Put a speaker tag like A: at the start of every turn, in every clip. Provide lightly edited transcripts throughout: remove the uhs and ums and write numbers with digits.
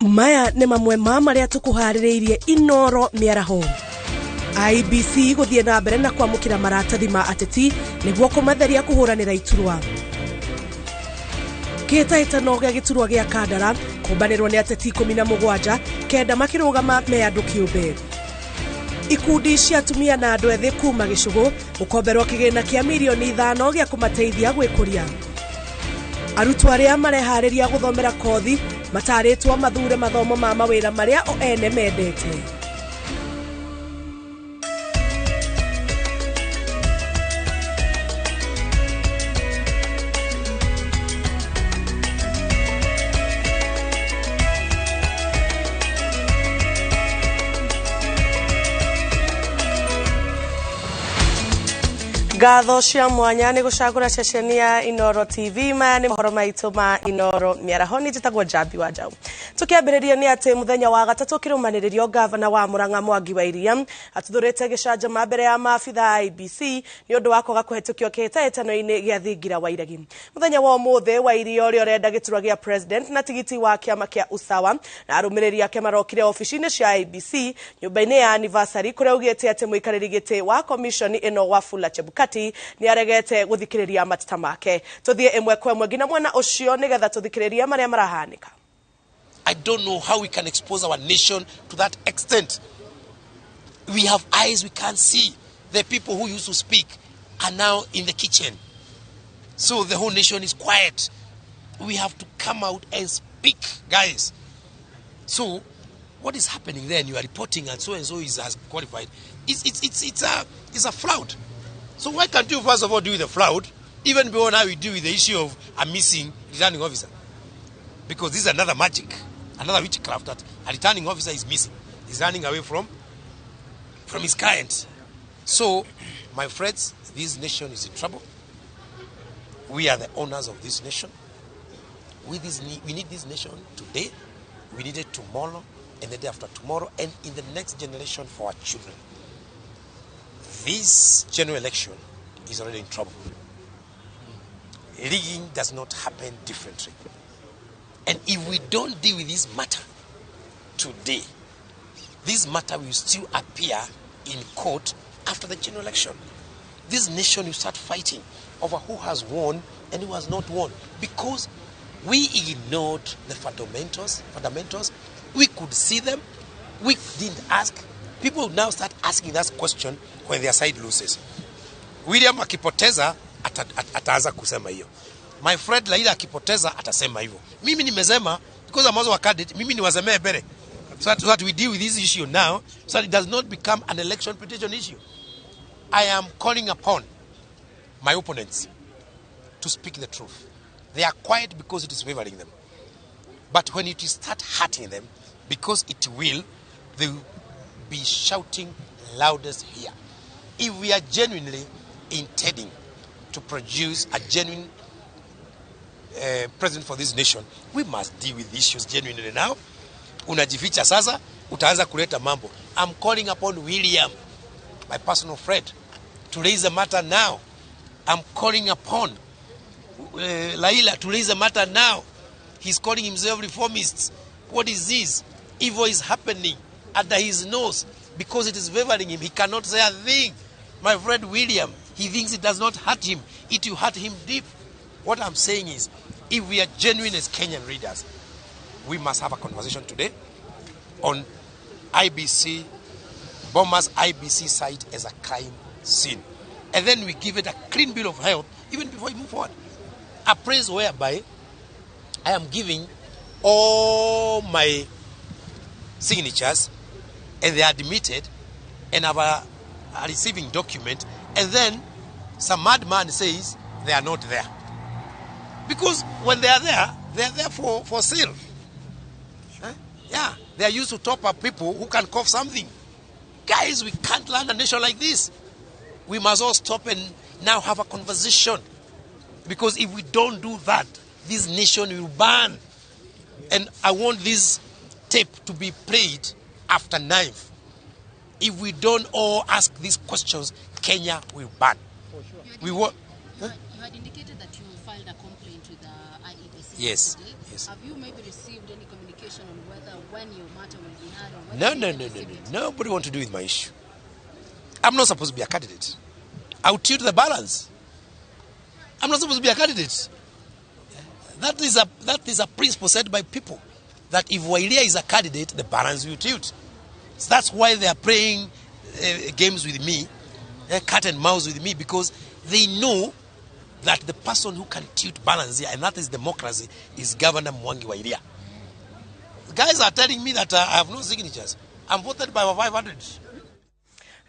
A: Maya nĩ mamwe ma marĩa tũkũharĩrĩirie Inoro mĩaraho. IEBC gũthiĩ na mbere na kwamũkĩra maratathi ma ateti nĩguo kũmatheria kũhũranĩra iturwa. Kĩhĩtahĩtano gĩa gĩturwa gĩa Kandara kũmbanĩrwo nĩ ateti 17, kenda makĩrũgama me andũ kĩũmbe. Ikundi cia atumia na andũ ethĩ kuma gĩcũgũ gũkomberwo kĩgĩna kĩa mirioni 5 gĩa kũmateithia gwĩkũria. Arutwo arĩa mareharĩria gũthomera kothi matarĩtwo mathure mathomo ma mawĩra marĩa o ene mendete. Ngatho cia mwanya nĩ gũcagũra ceceni ya Inoro TV. Maya nĩ mohoro maitũ ma Inoro mĩaraho. Nĩ njĩtagwo Njambi wa Njaũ. Tũkĩambĩrĩria nĩ atĩ mũthenya wa gatatũ kĩrũmanĩrĩrio, ngavana wa Murang'a Mwangi wa Iria atuthũrĩte gĩcanjama mbere ya maabitha a IEBC nĩ ũndũ wa kwaga kũhetũkio kĩhĩtahĩtano-inĩ gĩa thingira wa iregi. Mũthenya wa ũmũthĩ, wa Iria ũrĩa ũrenda gĩturwa gĩa president na tigiti wa kĩama kĩa Usawa na arũmĩrĩri ake marokire obici-inĩ cia IEBC nyũmba-inĩ ya Anniversary, kũrĩa augĩte atĩ mũikarĩri gĩtĩ wa commission ĩno Wafula Chebukati nĩ aregete gũthikĩrĩria mateta make. Tũthiĩ ĩmwe kwa ĩmwe nginya mwena ũcio nĩgetha tũthikĩrĩrie marĩa marahanĩka.
B: I don't know how we can expose our nation to that extent. We have eyes we can't see. The people who used to speak are now in the kitchen. So the whole nation is quiet. We have to come out and speak, guys. So what is happening there, and you are reporting and so is has qualified, it's a fraud. So why can't you first of all deal with the fraud, even before now we deal with the issue of a missing returning officer? Because this is another magic, another witchcraft, that a returning officer is missing. He's running away from his client. So, my friends, this nation is in trouble. We are the owners of this nation. We need this nation today. We need it tomorrow and the day after tomorrow and in the next generation for our children. This general election is already in trouble. Rigging does not happen differently. And if we don't deal with this matter today, this matter will still appear in court after the general election. This nation will start fighting over who has won and who has not won, because we ignored the fundamentals. We could see them. We didn't ask. People now start asking that question when their side loses. William akipoteza ataanza kusema hiyo. My friend Raila akipoteza atasema hivyo. Mimi nimesema because I'm also a candidate, mimi niwasemee mbele. So that we deal with this issue now, so that it does not become an election petition issue. I am calling upon my opponents to speak the truth. They are quiet because it is favoring them. But when it will start hurting them, because it will, they will be shouting loudest here. If we are genuinely intending to produce a genuine president for this nation, we must deal with issues genuinely now. Unajificha sasa, utaanza kuleta mambo. I'm calling upon William, my personal friend, to raise the matter now. I'm calling upon Raila to raise the matter now. He's calling himself reformist. What is this? Evil is happening under his nose because it is favoring him. He cannot say a thing. My friend William, he thinks it does not hurt him. It will hurt him deep. What I'm saying is, if we are genuine as Kenyan leaders, we must have a conversation today on IEBC, Bomas IEBC site as a crime scene. And then we give it a clean bill of health even before we move forward. A place whereby I am giving all my signatures and they are admitted and have a receiving document, and then some madman says they are not there. Because when they are there for sale. Huh? Yeah, they are used to top up people who can cough something. Guys, we can't land a nation like this. We must all stop and now have a conversation. Because if we don't do that, this nation will burn. And I want this tape to be played after 9th. If we don't all ask these questions, Kenya will burn.
C: You had
B: We want.
C: You had indicated that you filed a complaint with the IEBC
B: Yes,
C: yesterday.
B: Yes.
C: Have you maybe received any communication on whether when your matter will be heard or whether
B: No,
C: you
B: no,
C: have
B: no, no,
C: received
B: no.
C: it?
B: Nobody want to do with my issue. I'm not supposed to be a candidate. I'll tilt the balance. I'm not supposed to be a candidate. That is a principle set by people, that if Wa Iria is a candidate, the balance will tilt. So that's why they are playing games with me, cat and mouse with me, because they know that the person who can tilt balance here, and that is democracy, is Governor Mwangi Wa Iria. The guys are telling me that I have no signatures. I'm voted by over 500.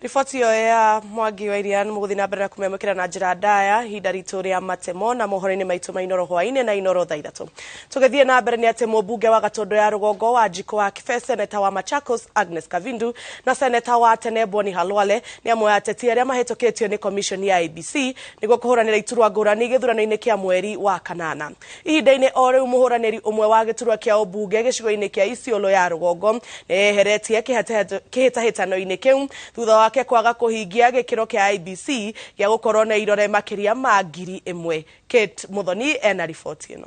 A: Riboti ĩyo ya Mwangi wa Iria nĩ mũgũthiĩ na mbere na kũmĩamũkĩra na njĩra ndaya ihinda ritũ rĩa matemo na mohoro-inĩ maitũ ma Inoro hwaĩ-inĩ na Inoro thaa 3. Tũgĩthiĩ na mbere nĩ atĩ mũmbunge wa Gatũndũ ya Rũgongo wa Njiko wa Kibe, seneta wa Machakos Agnes Kavindu na seneta wa tene Boni Khalwale nĩ amwe a ateti arĩa mahĩtũkĩtio nĩ commission ya IEBC nĩguo kũhũranĩra iturwa ngũrani gĩthurano-inĩ kĩa mweri wa 8. Ihinda-inĩ o rĩu, mũhũranĩri ũmwe wa gĩturwa kĩa ũmbunge gĩcigo-inĩ kĩa Isiolo ya Rũgongo nĩ eheretie kĩhĩtahĩtano-inĩ kĩu thutha wake kwaga kũhingia gĩkĩro kĩa IEBC gĩa gũkorwo na irore makĩria ma 1,000. Kate Muthoni ena riboti ĩno.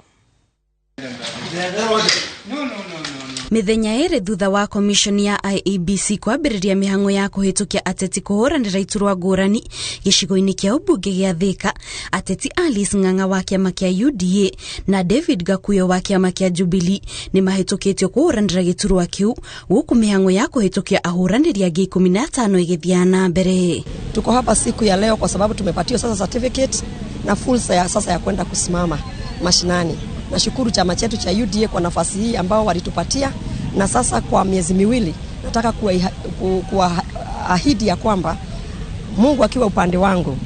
D: Mĩthenya 2 thutha wa commission ya IEBC kwambĩrĩria mĩhang'o ya kũhĩtũkia ateti kũhũranĩra iturwa ngũrani gĩcigo-inĩ kĩa ũmbunge gĩa Thĩka, ateti Alice Ng'ang'a wa kĩama kĩa UDA na David Gakuyo wa kĩama kĩa Jubilee nĩ mahĩtũkĩtio kũhũranĩra gĩturwa kĩu, gũkũ mĩhang'o ya kũhĩtũkia ahũranĩri angĩ 15 ĩgĩthiaga na mbere.
E: Tuko hapa siku ya leo kwa sababu tumepatiwa sasa certificate na fursa ya sasa ya kwenda kusimama mashinani. Nashukuru chama chetu cha UDA kwa nafasi hii ambao walitupatia, na sasa kwa miezi 2 nataka kuahidi ya kwamba Mungu akiwa upande wangu,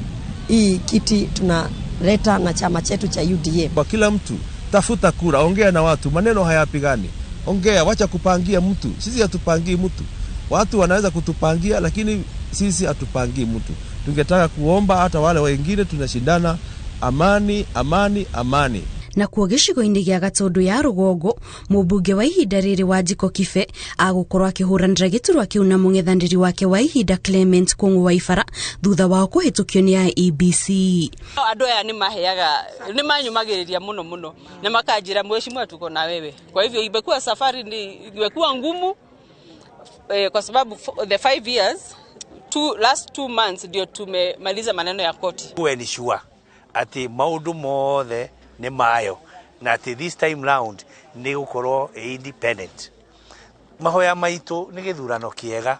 E: hii kiti tunaleta na chama chetu cha UDA.
F: Kwa kila mtu, tafuta kura, ongea na watu, maneno hayapigani. Ongea, wacha kupangia mtu. Sisi hatupangii mtu. Watu wanaweza kutupangia, lakini sisi hatupangii mtu. Tungetaka kuomba hata wale wengine tunashindana, amani, amani, amani.
D: Nakuo gĩcigo-inĩ gĩa Gatũndũ ya Rũgongo, mũmbunge wa ihinda rĩrĩ wa Njiko Kibe agũkorwo akĩhũranĩra gĩturwa kĩu na mũng'ethanĩri wake wa ihinda Clement Kũng'ũ wa Ibara thutha wao kũhĩtũkio nĩ IEBC.
G: Andũ aya nĩ maheaga, nĩ manyumagĩrĩria mũno mũno na makanjĩra, "Mheshimiwa, tuko na wewe." Kwa hivyo imekuwa safari ni imekuwa ngumu kwa sababu the 5 years, last 2 months ndio tumemaliza maneno ya koti.
H: We ni sure atĩ maũndũ mothe nĩ mayo na atĩ this time round nĩ gũkorwo ĩ independent. Mahoya maitũ nĩ gĩthurano kĩega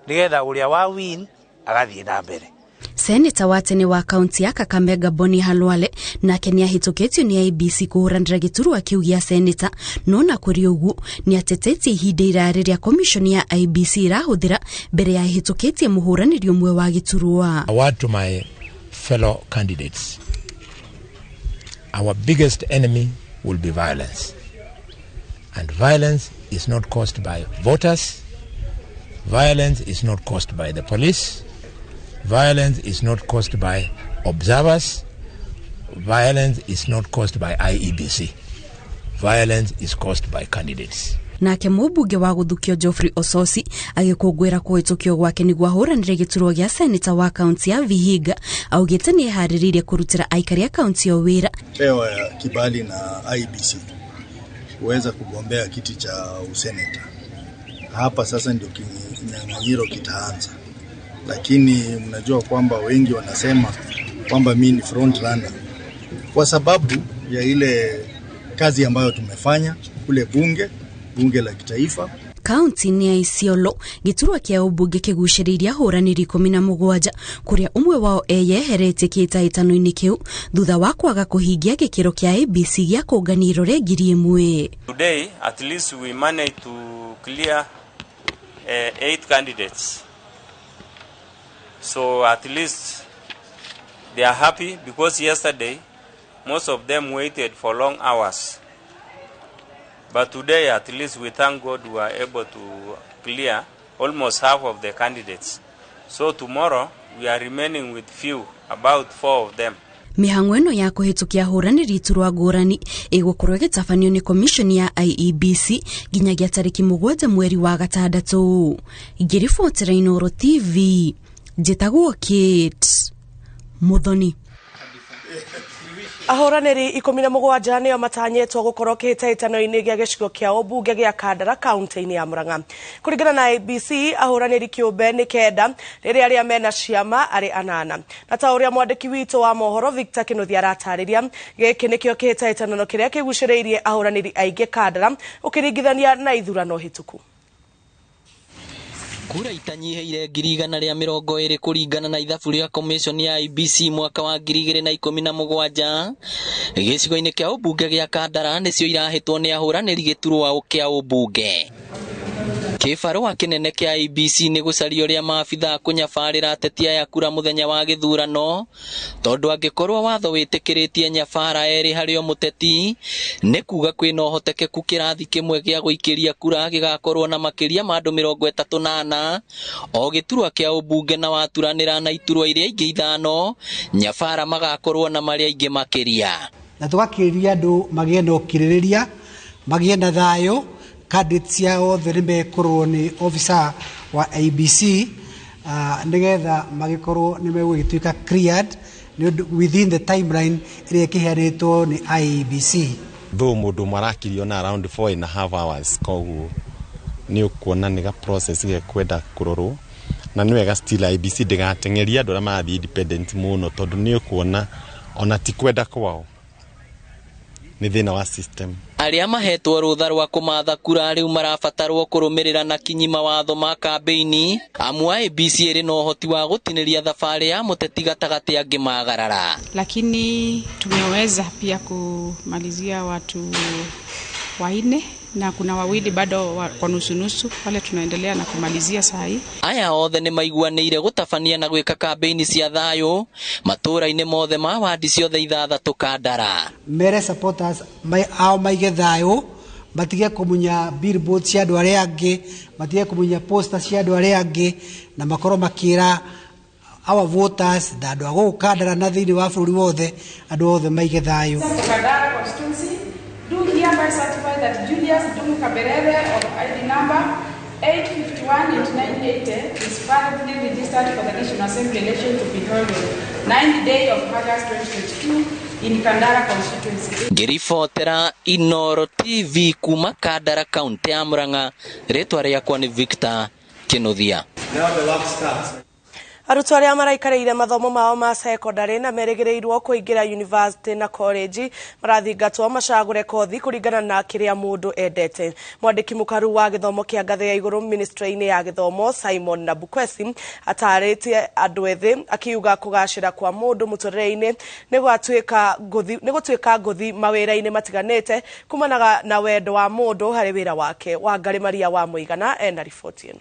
H: nĩgetha ũrĩa wa win agathiĩ na mbere.
D: Seneta wa tene wa kaunti ya Kakamega Boni Khalwale nake nĩ ahĩtũkĩtio nĩ IEBC kũhũranĩra gĩturwa kĩu gĩa seneta, no na kũrĩ ũguo nĩ atetetie ihinda iraya rĩrĩa commission ya IEBC ĩrahũthĩra mbere ya ĩhĩtũkĩtie mũhũranĩri ũmwe wa gĩturwa.
I: A word to my fellow candidates. Our biggest enemy will be violence. And violence is not caused by voters. Violence is not caused by the police. Violence is not caused by observers. Violence is not caused by IEBC. Violence is caused by candidates.
D: Nake mũmbunge wa gũthukio Geoffrey Ososi agĩkũngũĩra kũhĩtũkio gwake nĩguo ahũranĩre gĩturwa gĩa seneta wa kaunti ya Vihiga augĩte nĩ eharĩrĩirie kũrutĩra aikari a kaunti ĩyo wĩra.
J: Pewa kibali na IEBC kuweza kugombea kiti cha useneta. Hapa sasa ndio kinyang'anyiro kitaanza, lakini mnajua kwamba wengi wanasema kwamba mi ni front runner kwa sababu ya ile kazi ambayo tumefanya kule bunge la kitaifa.
D: Kaunti-inĩ ya Isiolo, gĩturwa kĩa ũmbunge kĩgucĩrĩirie ahũranĩri 17, kũrĩa ũmwe wao eyeheretie kĩhĩtahĩtano-inĩ kĩu thutha wa kwaga kũhingia gĩkĩro kĩa IEBC gĩa kũngania irore 1,000.
K: Today, at least we managed to clear eight candidates. So at least they are happy because yesterday most of them waited for long hours. But today, at least we thank God we are able to clear almost half of the candidates. So tomorrow we are remaining with few, about four of them.
D: Mĩhang'o ĩno ya kũhĩtũkia ahũranĩri iturwa ngũrani ĩgũkorwo ĩgĩtabanio nĩ komishoni ya IEBC nginyagia tarĩki 7 mweri wa 6. Ngĩribotera Inooro TV, njĩtagwo Kate Muthoni.
A: Ahũranĩri 17 nĩo matanyĩtwo gũkorwo kĩhĩtahĩtano-inĩ gĩa gĩcigo kĩa ũmbunge gĩa Kandara kaunti-inĩ ya Murang'a. Kũringana na ABC, ahũranĩri kĩũmbe nĩ 9 rĩrĩa arĩa mena ciama arĩ 8. Na ta ũrĩa mwandĩki witũ wa mohoro Victor Kinuthia aratarĩria, gĩkĩ nĩkĩo kĩhĩtahĩtano kĩrĩa kĩgucĩrĩirie ahũranĩri aingĩ Kandara ũkĩringithania na ithurano hĩtũku.
L: Kura itanyiheire 120,000 kũringana na ithabu rĩa commission ya IEBC mwaka wa 2017 gĩcigo-inĩ kĩa ũmbunge gĩa Kandara nĩcio irahĩtwo nĩ ahũranĩri gĩturwa kĩa ũmbunge. Kĩbarũa kĩnene kĩa IEBC nĩ gũcaria ũrĩa maabitha kũnyabarĩra ateti aya kura mũthenya wa gĩthurano, tondũ angĩkorwo watho wĩtĩkĩrĩtie nyabara 2 harĩ o mũteti, nĩ kuga kwĩna ũhotekeku kĩrathi kĩmwe gĩa gũikĩria kura gĩgakorwo na makĩria ma andũ 34 o gĩturwa kĩa ũmbunge, na waturanĩra na iturwa iria ingĩ 5 nyabara magakorwo na marĩa ingĩ makĩria.
M: Na tũgakĩria andũ magĩe na ũkirĩrĩria, magĩe na thayũ. Candidates ciao othe nĩ mekũrorwo nĩ officer wa IEBC nĩgetha magĩkorwo nĩ megũgĩtuĩka cleared within the timeline ĩrĩa ĩkĩheanĩtwo nĩ IEBC.
N: Though mũndũ marakirio na around 4.5 hours, koguo nĩ ũkuona nĩ ga process gekwenda kũrorwo, na nĩ wega still IEBC ndĩgateng'eria andũ arĩa marathiĩ independent mũno, tondũ nĩ ũkuona ona ti kwenda kwao, nĩ thĩna wa system.
L: Arĩa mahetwo rũtha rwa kũmatha kura rĩu marabatarwo kũrũmĩrĩra na kinyi mawatho ma kambĩini, amu IEBC ĩrĩ na ũhoti wa gũtinĩria thabarĩ ya mũteti gatagatĩ angĩmagarara.
O: Lakini tumeweza pia kumalizia watu 4 na kuna 2 bado kwa nusu nusu, wale tunaendelea na kumalizia saa hii.
L: Aya othe nĩ maiguanĩire gũtabania na gwĩka kambĩini cia thayũ matũũra-inĩ mothe ma wadi ciothe 6 Kandara.
M: Mere supporters ao maige thayũ, matige kũmunya billboard cia andũ arĩa angĩ, matige kũmunya poster cia andũ arĩa angĩ, na makorwo makĩra our voters na andũ a gũkũ Kandara na thĩinĩ wa bũrũri wothe, andũ othe maige thayũ.
O: Kandara constituency do hereby certify that Julius Ndung'u Kaberere of ID number 8518980 is validly registered for the National Assembly election to be held on 9th day of August 2022 in Kandara constituency.
L: Ngĩribotera Inooro TV kuma Kandara kaunti ya Murang'a, rĩtwa rĩakwa nĩ Victor Kinuthia.
P: Now the work starts.
A: Arutwo arĩa maraikarĩire mathomo mao ma secondary na merĩgĩrĩirwo kũingĩra university na college marathingatwo macagũre kothi kũringana na kĩrĩa mũndũ endete. Mwandĩki mũkaru wa gĩthomo kĩa ngathĩ ya igũrũ ministry-inĩ ya gĩthomo Simon Nabukwesi atarĩtie andũ ethĩ akiuga kũgacĩra kwa mũndũ mũtũrĩre-inĩ nĩ gũtuĩka ngũthi mawĩra-inĩ matiganĩte kumanaga na wendo wa mũndũ harĩ wĩra wake. Wangarĩ Maria wa Mũigana ena riboti ĩno.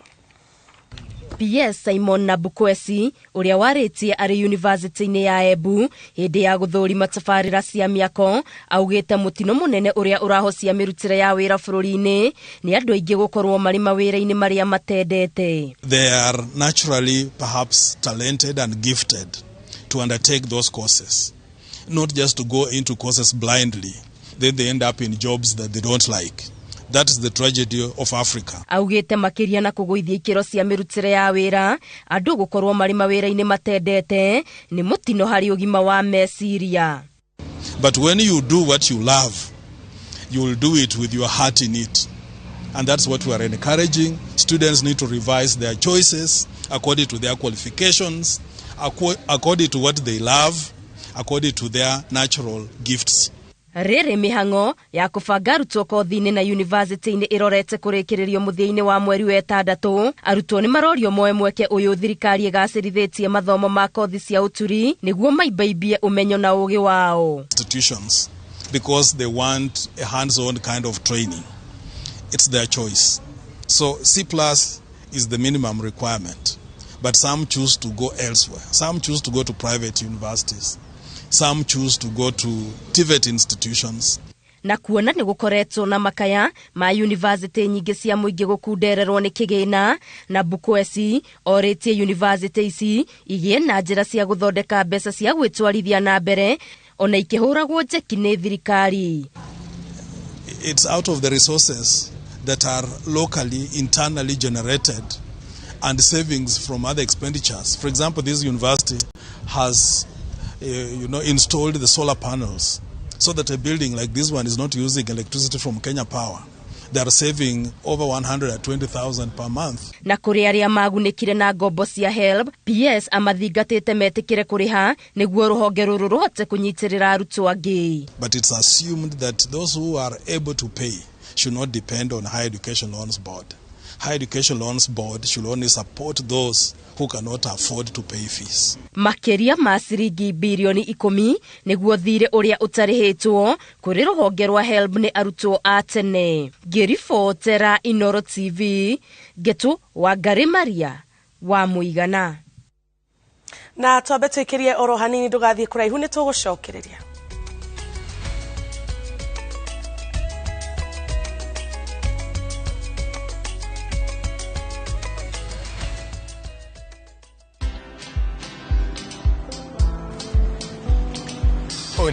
D: PS Simon Nabukwesi ũrĩa warĩtie arĩ university-inĩ ya Embu hĩndĩ ya gũthũrima tabarĩra cia mĩako augĩte mũtino mũnene ũrĩa ũrahocia mĩrutĩre ya wĩra bũrũri-inĩ nĩ andũ aingĩ gũkorwo marĩ mawĩra-inĩ marĩa matendete.
Q: They are naturally perhaps talented and gifted to undertake those courses, not just to go into courses blindly. Then they end up in jobs that they don't like. That is the tragedy of Africa.
D: Augĩte makĩria na kũgũithia ikĩro cia mĩrutĩre ya wĩra, andũ gũkorwo marĩ mawĩra-inĩ matendete nĩ mũtino harĩ ũgima wa meciria.
Q: But when you do what you love, you will do it with your heart in it. And that's what we are encouraging. Students need to revise their choices according to their qualifications, according to what they love, according to their natural gifts.
D: Rĩrĩ mĩhang'o ya kũbanga arutwo kothi-inĩ na university-inĩ ĩrorete kũrĩkĩrĩrio mũthia-inĩ wa mweri wa 6. Arutwo nĩ marorio moe mweke ũyũ thirikari ĩgacĩrithĩtie mathomo ma kothi cia ũturi nĩguo maibaimbie ũmenyo na ũgĩ wao.
Q: Institutions, because they want a hands-on kind of training. It's their choice. So C+ is the minimum requirement, but some choose to go elsewhere. Some choose to go to private universities. Some choose to go to TVET institutions.
D: Na kuona nĩ gũkoretwo na makaya ma university nyingĩ cia mũingĩ gũkundererwo nĩ kĩgĩna, na Bukwesi orĩtie university ici igĩe na njĩra cia gũthondeka mbeca cia gwĩtwarithia na mbere ona ikĩhũragwo njeki nĩ thirikari.
Q: It's out of the resources that are locally, internally generated and savings from other expenditures. For example, this university has installed the solar panels so that a building like this one is not using electricity from Kenya Power. They are saving over 120,000 per month.
P: Na kũrĩ arĩa magunĩkire na ngombo cia HELB, PS amathingatĩte metĩkĩre kũrĩha nĩguo rũhonge rũrũ rũhote kũnyitĩrĩra arutwo angĩ.
Q: But it's assumed that those who are able to pay should not depend on Higher Education Loans Board. Higher Education Loans Board should only support those who cannot afford to pay fees.
P: Makĩria ma ciringi birioni 10 nĩguo thirĩ ũrĩa ũtarĩhĩtwo kũrĩ rũhonge rwa HELB nĩ arutwo a tene. Ngĩribotera Inoro TV, Ngetu Wangari Maria wa Mũigana.
A: Na twambe twĩkĩrie oro hanini ndũgathiĩ kũraihu nĩ tũgũcokereria.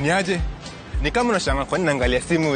R: Niaje? Ni kama unashangaa kwa nini naangalia simu.